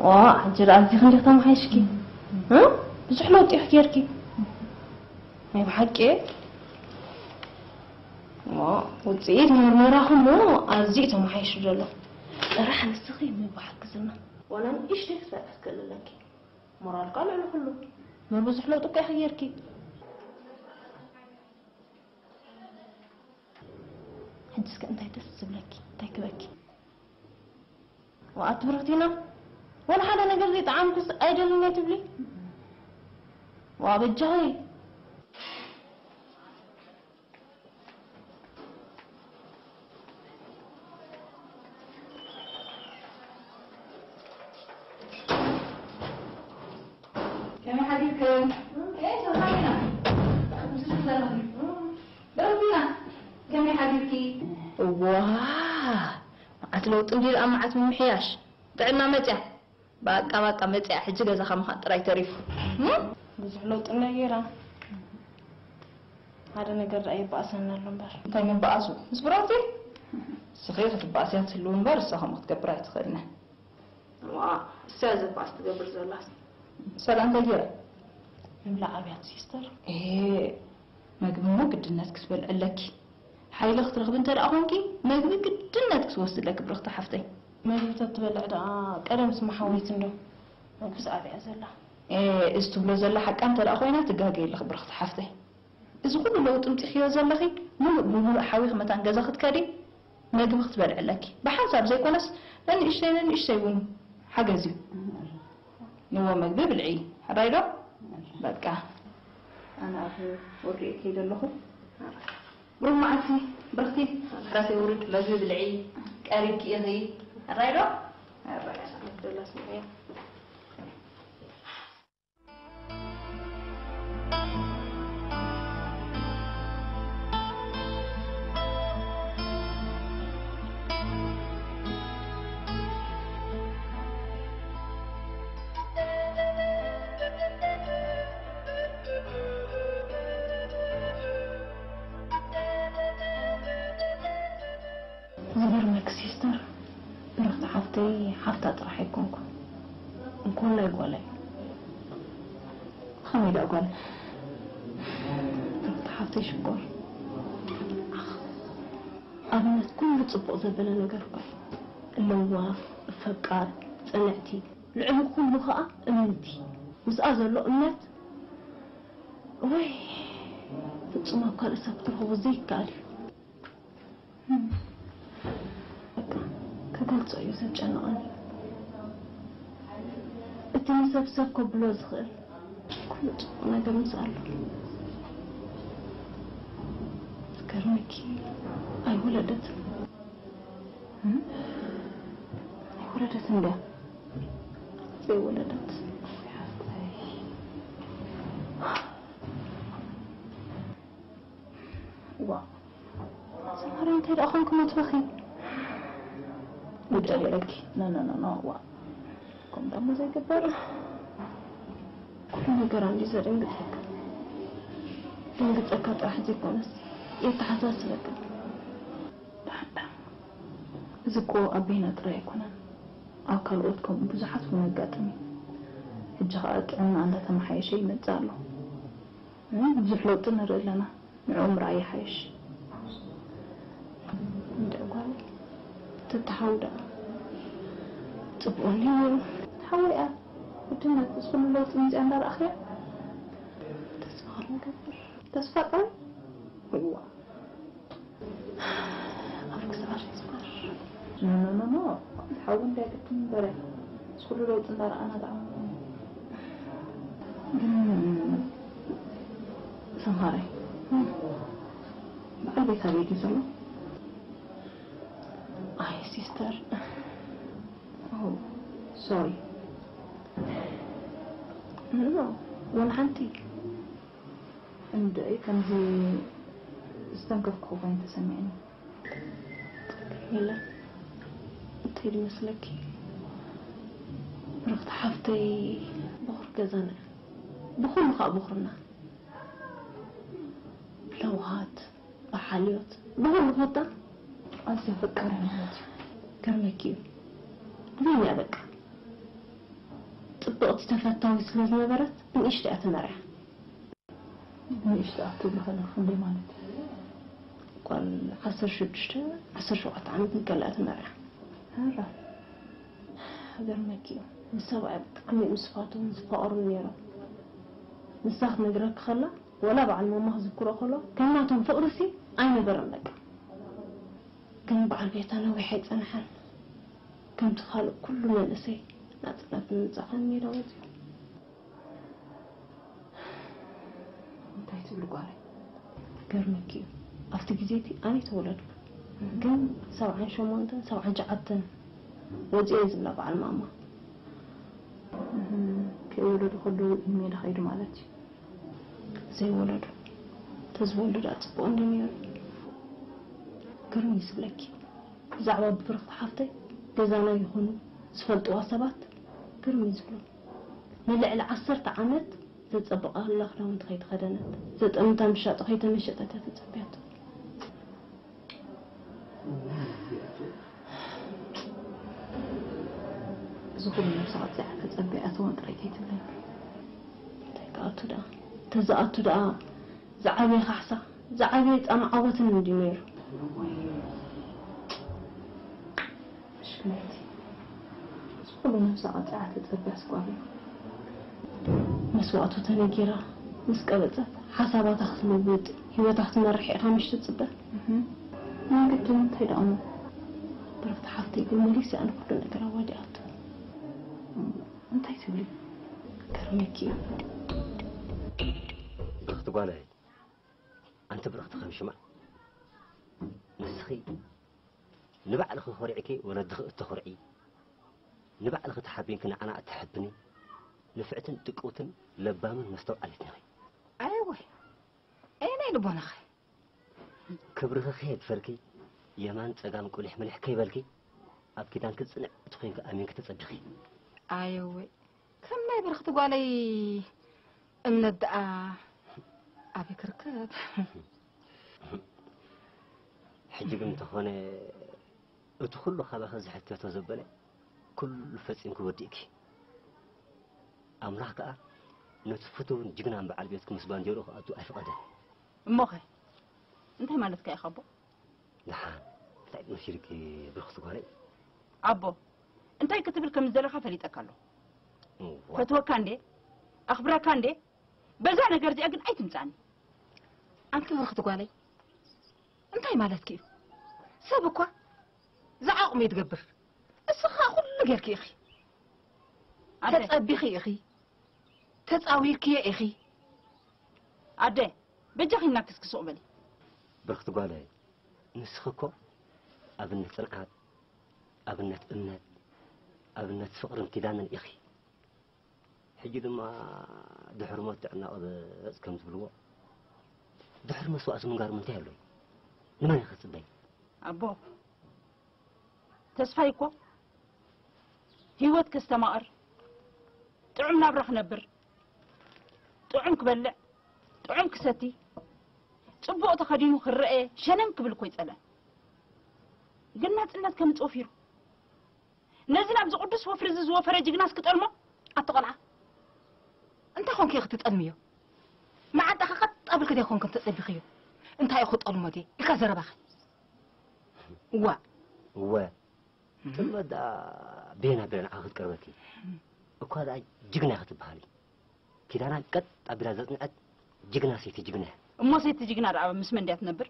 ዋ፣ ሕጂ ደኣ ኣብዚ ክንደይ ተመሓይሽኪ? እ? ብዙሕ ለውጢ ኢኺ ጌርኪ። ናይ ብሓቂ? ዋ፣ ውጽኢት ምርመራኹም እሞ ኣዝዩ ተመሓይሹ ዘሎ። ጥራሕ ንስኺ ምብሓል ክዝና። ዋላ ንእሽተይ ክትሰርሒ ትኽእሊ ኣለኪ። ሞራልካ ልዕሊ ኩሉ። እምበር ብዙሕ ለውጢ እኮ ኢኺ ጌርኪ። ሕጂ እስከ እንታይ ደስ ዝብለኪ? እንታይ ክበኪ? ወኣቲ ብርኽቲና፣ ወላ ሓደ ነገር ዘይጠዓምኩስ ኣይደልን እየ ትብሊ? ዋ በጃኺ። ከመይ ሓዲርክን? ኤ፣ ሰላም ኢና። ምስ ዘለኹ። ደው ኢልና። ከመይ ሓዲርኪ? እዋ፣ መዓት ለውጢ እንድዩ ደኣ፣ መዓት ምምሕያሽ። ጥዕና መጽያ። ባቃ፣ ባቃ መጽያ። ሕጂ ገዛኻ ምኻድ ጥራይ ተሪፉ። እም? ብዙሕ ለውጢ እንዳ ጌራ። ሓደ ነገር ደኣ ይበኣሰና ኣሎ እምበር። እንታይ ምበኣሱ? ምስ ብረኽቲ? ንስኺ ክትበኣስያ ትህልዊ እምበር፣ እሳ ከምኡ ክትገብር ኣይትኽእልን እያ። ዋ፣ እሳ እያ ዘባእስ ትገብር ዘላስ። ሰላም እንታይ ገይራ? ምብላዕ ኣብያት ሲስተር። ኤ፣ መግቢ እሞ ግድነት ክትበልዒ ኣለኪ። ሓይሊ ክትረኽቢ እንተ ደኣ ኾንኪ፣ መግቢ ግድነት ክትወስዲ ኣለኪ ብርኽቲ ሓፍተይ። መግቢ ተትበልዕ ደኣ ቀደምስ መሓወይት እንዶ። መግብስ ኣብያ ዘላ። ኤ፣ እዚ ትብሎ ዘላ ሓቃ እንተ ደኣ ኮይና ትጋገይ ኣለኺ ብርኽቲ ሓፍተይ። እዚ ኩሉ ለውጢ ምጺኽዮ ዘለኺ፣ ምሉእ ብምሉእ ሓዊኺ መታን ገዛ ክትከዲ፣ መግቢ ክትበልዒ ኣለኪ። ብሓንሳብ ዘይኮነስ፣ ነንእሽተይ ነንእሽተይ እውን ሓገዝ እዩ። ንዎ መግቢ ብልዒ። ሕራይ ዶ? በቃ። ኣነ ኣብ ወርዲ እየ ከይደ ኣለኹ። ብሩኽ መዓልቲ፣ ብርኽቲ። ሕራይ ውርድ፣ መግቢ ብልዒ። ቀሪብኪ ኢኺ። ሕራይ ዶ? ሕራይ። ዝገርመኪ ሲስተር፣ ብርኽቲ ሓፍተይ ሓፍታ ጥራሕ ኣይኮንኩን። እንኮላይ ጓላ እየ። ከመይ ደኣ ጓል? ብርኽቲ ሓፍተይ ሽኮር። ኣኽ፣ ኣብነት ኩሉ ጽቡቕ ዘበለ ነገር እኮ እያ። ለዋህ፣ ፈቃር፣ ጽንዕቲ፣ ልዕሊ ኩሉ ኸኣ እምንቲ። ምስኣ ዘሎ እምነት፣ ወይ፣ ፍጹም ኣብ ካልእ ሰብ ክትረኽቦ ዘይከኣል እዩ። በቃ፣ ክገልጾ እዩ ዘጨንቐኒ። እቲ ንሰብ ሰብ ከብሎ ዝኽእል ኩሉ ጽቡቕ ነገር ምስ ኣሎ። ዝገርመኪ፣ ኣይወለደትን። እም? ኣይወለደትን ድያ? ዘይወለደት። ዋ። ሰማሪ፣ እንታይ ደኣ ኾንኪ መትበኺ? ጉዳይ ኣለኪ። ኖ፣ ኖ፣ ኖ፣ ኖ፣ ዋ። ከምኡ ደሞ ዘይግበር። ኩሉ ነገር እንዲ ዘደንግጸካ። ደንግጸካ ጥራሕ ዘይኮነስ፣ የተሓሳስበካ። ደሓን፣ ደሓን። እዚ እኮ ኣብ ቤና ጥራይ ኣይኮነን። ኣብ ካልኦት ከምኡ ብዙሓት እውን የጋጥም እዩ። ሕጂ ኸኣ ጥዕና እንዳተመሓየሸ ይመጽእ ኣሎ። እም፣ ብዙሕ ለውጢ ንርኢ ኣለና። ንዕኡ ምርኣይ ይሓይሽ። እንድዒ ጓለይ፣ ተተሓዊ ደኣ ጽቡቕ እንድዩ ነይሩ። ተሓዊ እያ። ግድነት፣ እዚ ኩሉ ለውጢ መጺኣ እንዳረኣኽያ? ተስፋ ክንገብር። ተስፋ ጥራይ? እዋ። ኣብ ክሳዕ ሽስማር። ኖ፣ ኖ፣ ኖ፣ ኖ። ሓዊ እንታይ ግድን በረ። እዚ ኩሉ ለውጢ እንዳረኣና ደኣ። ግን ሰምሃረይ፣ በዓል ቤት ኣበይ ድዩ ዘሎ? ኣይ፣ ሲስተር። ኦ፣ ሶሪ። ኖ፣ ኖ፣ ኖ። ወላ ሓንቲ። እንድዒ፣ ከምዚ ዝተንከፍኩ ኮይኑ ተሰሚዕኒ። የለን፣ እንታይ ድመስለኪ፣ ብርኽቲ ሓፍተይ፣ በኹር ገዛና፣ ብኹሉ ኸኣ በኹርና፣ ለውሃት፣ ብሓልዮት፣ ብኹሉ ኮታ ኣዝያ ፈቃሪ ማለት እዩ። ገርመኪ እዩ። እመንያ በቃ። ጽብቕቲ ተፈታዊት ስለ ዝነበረት ብንእሽቶ እያ ተመርዓ። ንእሽቶ ኣትብሉ ከለኹ ክንደይ ማለት እዩ? ጓል ዓሰርተ ሽዱሽተ ዓሰርተ ሸውዓተ ዓመት እንከላ እያ ተመርዓ። ኣራ ሃገር መኪ እዩ። ምስ ሰብኣይ ብጣዕሚ እዮም ዝፋተውን ዝፋቐሩን ነይሮም። ንሳ ክትነግረኪ ከላ ወላ በዓል ማማ ክዝክሮ ከሎ ከም ናቶም ፍቕሪ ሲ ኣይነበረን በቃ። ግን በዓል ቤታ ነዊሕ ኣይጸንሐን። ከምቲ ካልእ ኩሉ መንእሰይ ናጽነት ንምምጻእ ካብ ሜዳ ወጺኡ። እንታይ ትብሉ ጓለይ? ገርመኪ እዩ ኣብቲ ግዜ እቲ ኣነ ተወለድኩ። ግን ሰብዓን ሸሞንተን ሰብዓን ሸዓተን ወፂኤ ዝብላ በዓል ማማ ከይወለዱ ከለዉ እዩ ሜዳ ከይዱ ማለት እዩ። ዘይወለዱ ተዝወልዱ ዳ ፅቡቅ እንዲ ነይሩ። ግርም እዩ ዝብለኪ ብዛዕባ ብርኽቲ ሓፍተይ ገዛና ይኹኑ ዝፈልጥዋ ሰባት ግርም እዩ ዝብሎም። ንልዕሊ ዓሰርተ ዓመት ዘጸበቐላ ክዳውንቲ ከይተኸደነት፣ ዘጠምታ ምሻጦ ከይተመሸጠት እያ ተጸብያቶ። እዚ ኩሉ ነብሳ ቅፅዓ ተፀቢኣትዎን ጥራይ ከይትብለኒ። እንታይ ክኣቱ ደኣ? ተዝኣቱ ደኣ ዝዓበየ ካሕሳ፣ ዝዓበየ ጻማ ዓወትን እንድዩ ነይሩ። ሽክለቲ እዚ ኩሉ ነብሳ ቅፅዓ ተፀቢያ ስጓሪ መስዋእቱ ተነጊራ ምስ ቀበጸት ሓሳባታ ክትልውጥ ህይወታ ክትመርሕ ኢኻ ምሽ ትጽበ። ናይ ግድን እንታይ ደኣ እሞ ብርኽቲ ሓፍተይ ግን መሊስ እያ ንኩሉ ነገር ኣዋዲኣቶ። እንታይ ትብሊ? ገርመኪ እዩ። ብርኽቲ ጓለይ፣ ኣንቲ ብርኽቲ ከም ሽማ ንስኺ ንባዕልኺ ኮሪዕኪ ወለድኺ እተኹርዒ፣ ንባዕልኺ ተሓቢንኪ ንዓና እተሐብኒ ንፍዕትን ጥቅውትን ለባምን መስተውዓሊትን ኢኺ። ኣይወ ኣየናይ ልቦናኸ? ክብርኺ ከየድፈርኪ የማን ጸጋም ቁሊሕ ምሊሕ ከይበልኪ ኣብ ኪዳንኪ ጽንዕቲ ኮይንኪ ኣሚንኪ ተጸቢኺ። ኣየወ ከም ናይ ብርኽቲ ጓለይ እምነት ደኣ ኣበይ ክርከብ? ሕጂ ግን እንተኾነ እቲ ኩሉ ካባኺ ዝሕተቶ ዘበለ ኩሉ ፈጺምኪ ወዲእኪ። ኣምላኽ ከኣ ነቲ ፍቱውን ጅግናን በዓል ቤትኪ ምስ ባንዴርኡ ክኣቱ ኣይፈቐደን። እሞኸ እንታይ ማለትካ ኢኻ ኣቦ? ደሓን እንታይ መሲልኪ ብርኽቲ ጓለይ? ኣቦ እንታይ ክትብል ከም ዝደለኻ ፈሊጠካ ኣለኹ። እዋ፣ ፈትወካ እንዴ ኣኽብረካ እንዴ በዛ ነገር እዚኣ ግን ኣይትምጻኒ። ኣንቲ ብርኽቲ ጓለይ እንታይ ማለትኪ እዩ? ሰብ እኳ ዝዓቕሙ እዩ ትገብር። እስኻ ኩሉ ጌርኪ ኢኺ። ኣደ ተጸቢኺ ኢኺ። ተጻዊርክዮ ኢኺ። ኣደ በጃኺ እናክስኪ ሱቕ በሊ። ብርኽቲ ጓለይ፣ ንስኺ እኮ ኣብነት ጽንዓት፣ ኣብነት እምነት፣ ኣብነት ፍቕርን ኪዳንን ኢኺ። ሕጂ ድማ ድሕሪ ሞት ጥዕና ቐበጽ ከም ዝብልዎ፣ ድሕሪ መስዋእቲ ምንጋር እንታይ ኣሎ? ንመን ኢኺ ትጽበይ? ኣቦ ተስፋይ እኮ ህይወት ከስተማቕር ጥዑም ናብራ ክነብር ጥዑም ክበልዕ ጥዑም ክሰቲ ጽቡቕ ተኸዲኑ ክረአ ሸነን ክብል እኮ ይጸልእ። ግን ናጽነት ከም ጸፊሩ ነዚ ናብዚ ቅዱስ ወፍሪ እዚ ዝወፈረ ጅግናስ ክጠልሞ ኣቲ ቆልዓ እንታይ ኮንኪ ክትጠልምዮ? መዓንጣኺ ቀጥ ኣብልኪ ዲኺ ኮንኪ ተጸቢኽዮ? እንታይ ኢኹ ጠልሞ ድየ ኢልካ ዘረባኺ? ዋ እወ ጥልመት ደኣ ቤና ቤና ንዓኺ ክትቀርበኪ እኳ ደኣ ጅግና ኢኺ ትበሃሊ። ኪዳና ቀጥ ኣቢላ ዘጽንዐት ጅግና ሰይቲ ጅግና እያ። እሞ ሰይቲ ጅግና ደኣ ምስ መን ድያ ትነብር?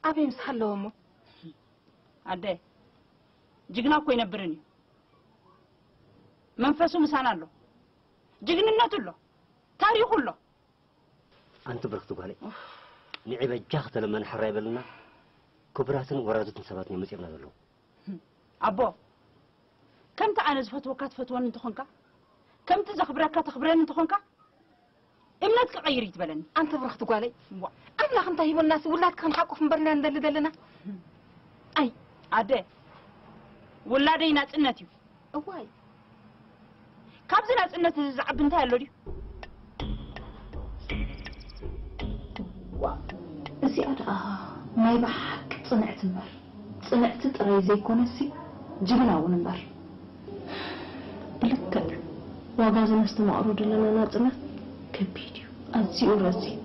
ኣበይ ምስ ሃለወ እሞ? ኣደ ጅግና እኮ ይነብርን እዩ። መንፈሱ ምሳና ኣሎ። ጅግንነቱ ኣሎ። ታሪኹ ኣሎ። ኣንቲ ብርኽቲ ጓለይ ንዒ በጃ ከተለመን ሕራይ በልና። ክቡራትን ወራዙትን ሰባት እዮም መጺኦምና ዘለዉ። ኣቦ ከምቲ ኣነ ዝፈትወካ ትፈትወኒ እንተኾንካ ከምቲ ዘኽብረካ ተኽብረኒ እንተኾንካ እምነት ክቐይር እዩ ትበለኒ። ኣንቲ ብርኽቲ ጓለይ ዋ ኣምላኽ እንታይ ሂቦናሲ ውላድ ክንሓቁፍ እምበር ኢና ንደሊ ዘለና። ኣይ ኣደ ውላደይ ናጽነት እዩ። እዋይ ካብዚ ናጽነት እዚ ዝዓቢ እንታይ ኣሎ ድዩ? ዋ እዚኣ ደኣ ናይ ብሓቂ ጽንዕቲ እምበር ጽንዕቲ ጥራይ ዘይኮነሲ ጅግና እውን እምበር። ብልክዕ ዋጋ እዚ ነስተማቕሮ ዘለና ናጽነት ከቢድ እዩ፣ ኣዝዩ ረዚን።